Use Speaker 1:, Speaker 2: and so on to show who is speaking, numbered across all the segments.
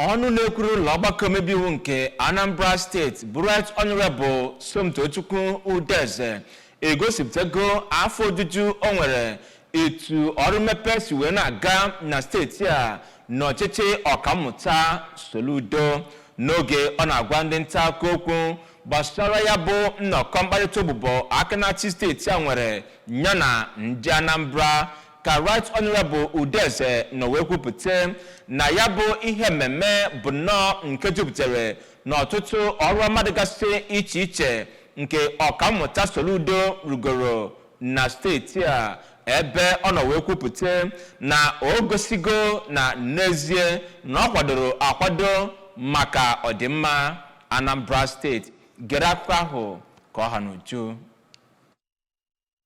Speaker 1: Ọnụ na-ekwuru ụlọ ọgbakọ omebe iwu nke Anambra Steeti bụ Right Honorable Somtochukwu Udeze egosipụtago afọ ojuju o nwere etu ọrụ mmepe si wee na-aga na steeti a n'ọchịchị Ọkammụta Soludo. N'oge ọ na-agwa ndị nta akụkọ okwu gbasara ya bụ nnọkọ mkparịta ụbụbọ aka na-achị steeti a nwere ya na ndị Anambra, ka Right Honorable Udeze nọ wee kwupụta na ya bụ ihe mmemme bụ nnọọ nke jupụtara n'ọtụtụ ọrụ ọma dịgasị iche iche nke Ọkammụta Soludo rugoro na steeti a, ebe ọ nọ wee kwupụta na o gosigo na n'ezie na ọ kwadoro akwado maka ọdịmma Anambra Steeti. Gere akụkọ ahụ ka ọ ha n'uju.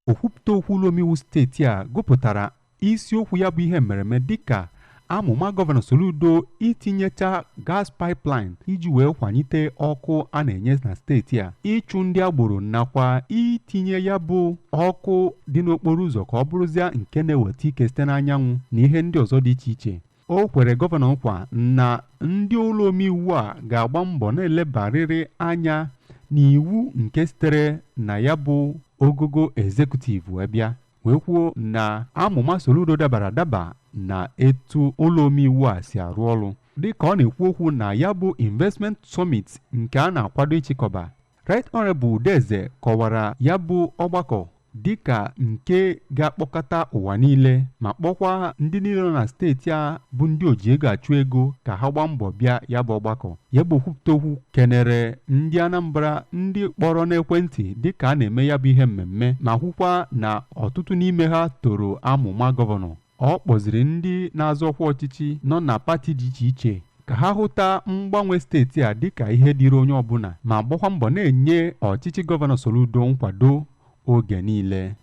Speaker 2: Okwupụta okwu ụlọ omeiwu steeti a gụpụtara isiokwu ya bụ ihe mmereme dịka amụma Gọvanọ Soludo itinyecha gas pipeline iji wee kwalite ọkụ a na-enye na steeti a, ịchụ ndị agboro nakwa itinye ya bụ ọkụ dị n'okporo ụzọ ka ọ bụrụzie nke na-eweta ike site n'anyanwụ na ihe ndị ọzọ dị iche iche. O kwere gọvanọ nkwa na ndị ụlọ omeiwu a ga-agba mbọ na-elebarịrị anya n'iwu nke sitere na ya bụ ogogo executive wee bịa, wee kwuo na amụma Soludo dabara adaba na etu ụlọ omeiwu a si arụ ọrụ. Dịka ọ na-ekwu okwu na ya bụ investment summit nke a na-akwado ịchịkọba, Right Honorable Udeze kọwara ya bụ ọgbakọ dịka nke ga-akpọkọta ụwa niile, ma kpọkwa ndị niile nọ na steeti a bụ ndị oji ego achụ ego ka ha gbaa mbọ bịa ya bụ ọgbakọ. Ya bụ okwupụta okwu kenere ndị Anambra ndị kpọrọ n'ekwentị dịka a na-eme ya bụ ihe mmemme, ma hụkwa na ọtụtụ n'ime ha toro amụma gọvanọ. Ọ kpọziri ndị na-azọ ọkwa ọchịchị nọ na pati dị iche iche ka ha hụta mgbanwe steeti a dịka ihe dịrị onye ọbụla, ma gbakwa mbọ na-enye ọchịchị Gọvanọ Soludo nkwado oge niile.